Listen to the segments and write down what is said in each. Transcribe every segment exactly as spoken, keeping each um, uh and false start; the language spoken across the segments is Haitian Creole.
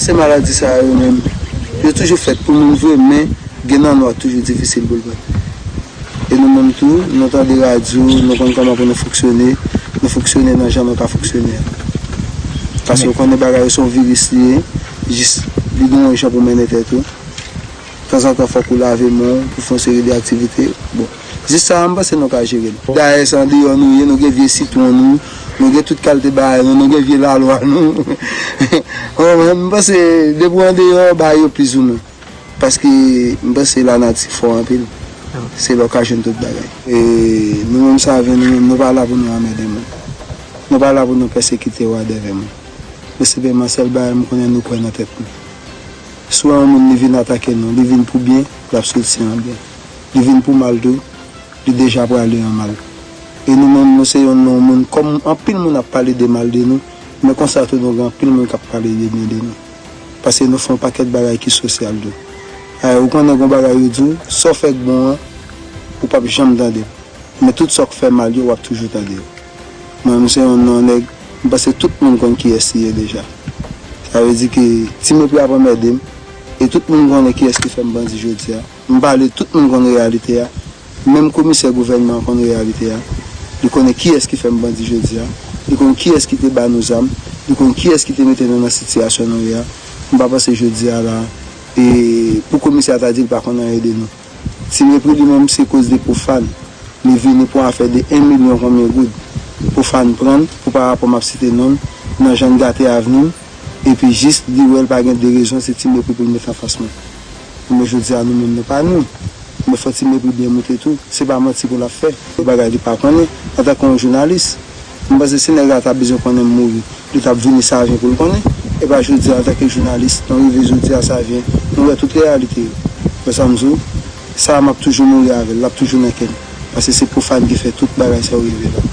Se maladi sa yo menm, yo toujou fèt pou moun vre, men gen nan nou a toujou difisil pou l pran. E nou menm tou, nou tande radyo, nou konn kòman pou nou fonksyone, nou fonksyone nan jan nou ka fonksyone a. Paske ou konnen bagay yo se yon viris li ye, jis li gen yon jan pou mennen tèt ou. Tanzantan fòk ou lave men w pou fè yon seri de aktivite. Bon, jis sa a, m panse nou ka jere l. Dayè se andeyò nou ye, nou gen vye sitwon nou, nou gen tout kalite bagay nou, nou gen vye lalwa nou. Bon, men m panse depi w andeyò, bagay yo plizoumwen. Paske m panse lanati fò anpil. Se la w ka jwenn tout bagay. E nou menm Savyen, nou menm, nou pa la pou nou anmède moun. Nou pa la pou nou pèsekite yo a dèyè moun. Men senpleman, sèl bagay m konnen, nou kwè nan tèt nou. Si w wè yon moun li vin atake nou, li vin pou byen, l ap soti an byen. Li vin pou mal tou, li deja prale an mal. E nou menm, nou se youn nan moun, kòm anpil moun ap pale de mal de nou, men konsa tou nou gen anpil moun k ap pale de byen de nou. Paske nou fè yon pakèt bagay ki sosyal tou. Ayè, ou konnen gon bagay yo di w, sa w fè k bon an, ou p ap janm tande l. Men tout sa w k fè mal yo, w ap toujou tande yo. Mwen, m se youn nan nèg, m panse tout moun konn kiyès li ye deja. Sa vle di ke Ti Mepri ap anmède m, e tout moun konnen kiyès ki fè m bandi jodi a. M pale, tout moun konn reyalite a. Menm komisè gouvènman an konn reyalite a. Li konnen kiyès ki fè m bandi jodi a. Li konn kiyès ki te ba nou zam. Li konn kiyès ki te mete nou nan sitiyasyon nou ye a. M pa panse jodi a la, e pou komisè a ta di l pa konn anyen de nou. Ti Mepri li menm se koz de Pwofàn. Li vini pou afè de en milyon konbyen goud. Pwofàn pran l pou pa rapò m ap site non l, nan jan l gate avni m, epi jis li wè l pa gen de rezon, se Ti Mepri pou l met anfas mwen. Men jodi a nou menm nou pa nou. Men fò Ti Mepri byen moute tou. Se pa manti pou l ap fè. Yon bagay li pa konnen antanke yon jounalis. M panse si nèg la ta bezwen konnen m mouri, li t ap vini Savyen pou l konnen. E pa jodi a antanke jounalis, nou rive jodi a Savyen, nou wè tout reyalite yo. Wè sa m di w? Sa a m ap toujou mouri avè l, l ap toujou nan kè m. Paske se Pwofàn ki fè tout bagay sa yo rive la.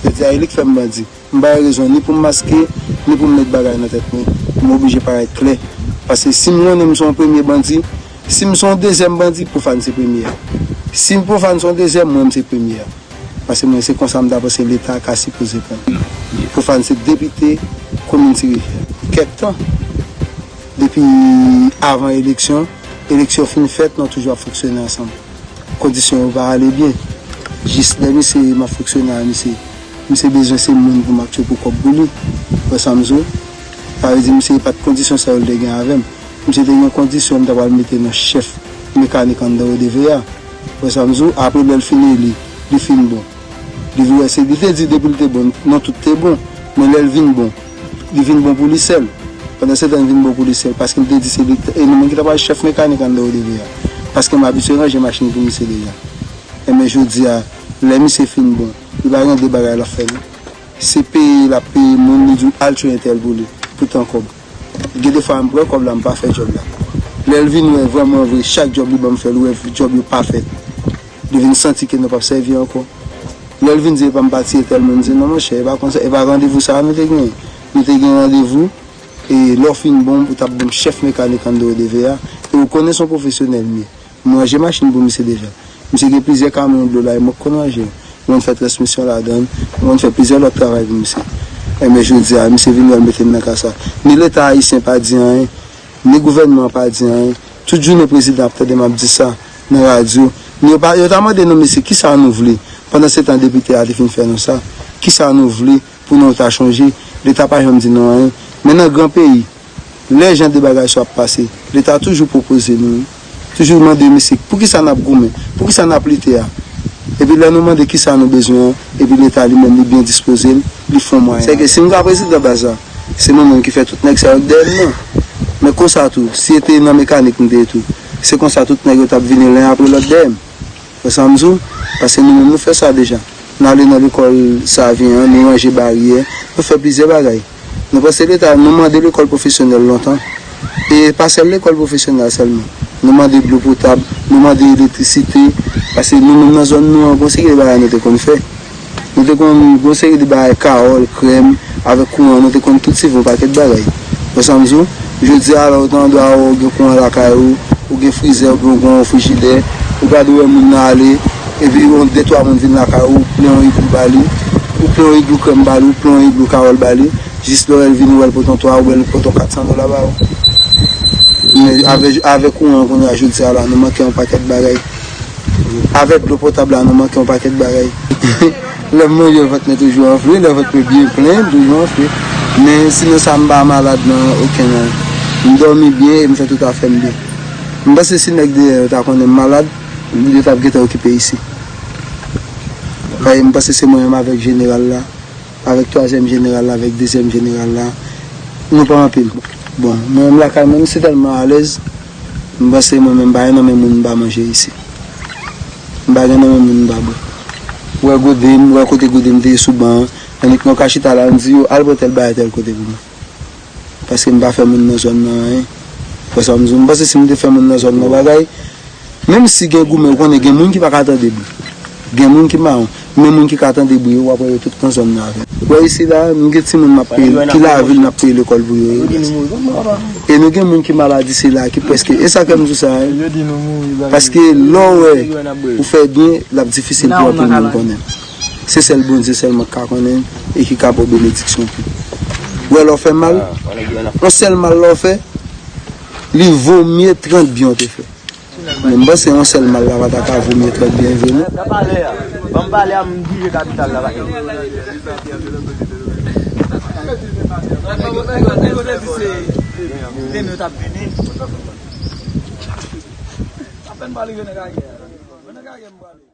Jodi a e li k fè m bandi. M pa gen rezon ni pou m maske, ni pou m met bagay nan tèt mwen. M oblije parèt klè. Paske si m konnen m se yon premye bandi, si m se yon dezyèm bandi, Pwofàn se premye a. Si Pwofàn se yon dezyèm, mwen m se premye a. Paske mwen se konsa m ta panse Leta ka sipoze pran. Pwofàn se depite komin Ti Rivyè. Kèk tan, depi avan eleksyon, eleksyon fin fèt, nou toujou ap fonksyone ansanm. Kondisyon yo pa ale byen. Jis lè misye, m ap fonksyone a misye, misye bezwen se moun pou m ap tchwe pou kòb pou li. Wè sa m di w? Sa vle di misye pa t kondisyon sa yo l te gen avè m. Misye te gen kondisyon m ta pral mete nan chèf mekanik anndan O D V a. Wè sa m di w? Apre lè l fin eli, li fin bon. Li vin wè se, li te di depi l te bon, non tout te bon. Men lè l vin bon, li vin bon pou li sèl. Pandan se tan l vin bon pou li sèl, paske m te di se li, e nou menm ki ta pral chèf mekanik anndan O D V a. Paske m abitye ranje machin pou misye deja. Enben jodi a, lè misye fin bon, li pa gen de bagay l ap fè non. Se peye l ap peye moun, li di w al tchwe entèl pou li, pou tan kòb. Gen de fwa m pran kòb la, m pa fè djòb la. Lè l vin wè vrèman vre, chak djòb li ban m fè, li wè djòb yo pa fèt. Li vin santi ke nou p ap sèvi ankò. Lè l vin di epa m pati entèl moun, m di non monchè, e pa konsa, e pa randevou sa a nou te genyen. Nou te gen randevou, e lè w fin bon, ou t ap ban m chèf mekanik anndan O D V a, e ou konnen se yon pwofesyonèl m ye. M ranje machin pou misye deja. Misye gen plizyè kamyon dlo la, e mwen k konn ranje yo. M konn fè transmisyon ladan l, m konn fè plizyè lòt travay pou misye. Enben jodi a, misye vin wè l mete m nan ka sa. Ni Leta ayisyen pa di anyen, ni gouvènman an pa di anyen. Tout jounen prezidan ap tande m ap di sa nan radyo. Ni yo pa, yo ta mande nou, mesye, kisa nou vle? Pandan se tan depite a te fin fè nou sa. Kisa nou vle? Pou nou ta chonje, Leta pa janm di nou anyen. Men nan gran peyi, lè jan de bagay sa yo ap pase, Leta toujou pwopoze nou, toujou mande mesye, poukisa n ap goumen, poukisa n ap lite a? Epi lè nou mande kisa nou bezwen an, epi Leta li menm li byen dispoze l, li fè yon mwayen. Sèke si m ka prezidan baz la, se mwen menm ki fè tout nèg sa yo k dèyè m nan. Men konsa tou, si e te nan mekanik m te ye tou, se konsa tout nèg yo t ap vini len apre lòt dèyè m. Wè sa m di w? Paske nou menm nou fè sa deja. Nou ale nan lekòl Savyen an, nou ranje baryè, nou fè plizyè bagay. Nou panse Leta, nou mande lekòl pwofesyonèl lontan. E pa sèl lekòl pwofesyonèl sèlman. Nou mande dlo potab, nou mande elektrisite, paske nou menm nan zòn nou an, gon seri de bagay nou te konn fè. Nou te konn gon seri de bagay, kawòl, krèm, avèk kouran, nou te konn kiltive yon pakèt bagay. Wè sa m di w? Jodi a la, ou ta andwa ou gen kouran lakay ou, ou gen frizè, oubyen ou gen yon frijidè, ou gade ou wè moun nan ale, epi yon de twa moun vin lakay ou, ou plen yon iglou ba li, ou plen yon iglou krèm ba li, ou plen yon iglou kawòl ba li, Jis lè w wè l vini, w wè l pote yon twa, w wè l pote yon kat san dola ba ou. Men avè, avè kouran kounye a jodi a la, nou manke yon pakèt bagay. Avè dlo potab la, nou manke yon pakèt bagay. Lè m manje, vant mwen toujou anfle, lè vant mwen byen plen, toujou anfle. Men sinon sa, m pa malad nan okenn anyen. M dòmi byen e m fè tout afè m byen. M panse si nèg deyò yo ta konnen m malad, yo t ap gentan okipe isit. Paske m panse se mwen menm avèk jeneral la, avèk twazyèm jeneral la, avèk dezyèm jeneral la, nou pa anpil. Bon, mwen menm lakay mwen, m si tèlman alèz, m panse mwen menm m pa gen nan men moun m pa manje isit. M pa gen nan men moun m pa bwè. Ou wè gode m, ou wè kote gode m te ye sou ban an, annik mwen ka chita la, m di yo, al pran tèl bagay tèl kote pou mwen. Paske m pa fè moun nan zòn nan anyen. Fè sa m di w, m panse si m te fè moun nan zòn nan bagay, menm si gen goumen, ou konnen gen moun ki pa ka tande bri. Gen moun ki mawon, men moun ki ka tande bri yo, w ap wè yo tout nan zòn nan avè m. Ou wè isi la, m gen timoun m ap peye, ki lavil m ap peye lekòl pou yo, yo. E nou gen moun ki maladi sila, ki prèske, e sa fè m di w sa, wi. Paske lè w wè ou fè byen, l ap difisil pou anpil moun konnen. Se sèl Bondye sèlman k ka konnen e ki ka ba w benediksyon tou. Ou wè lè w fè mal, yon sèl mal lè w fè, li vo mye trant byen w te fè. Men m panse yon sèl mal la pa ta ka vo mye trant byen vre non. Nan palè a. Ban m palè a, m dirije kapital la, pa. Apèn pa rive nan kagè a. Nan kagè m prale.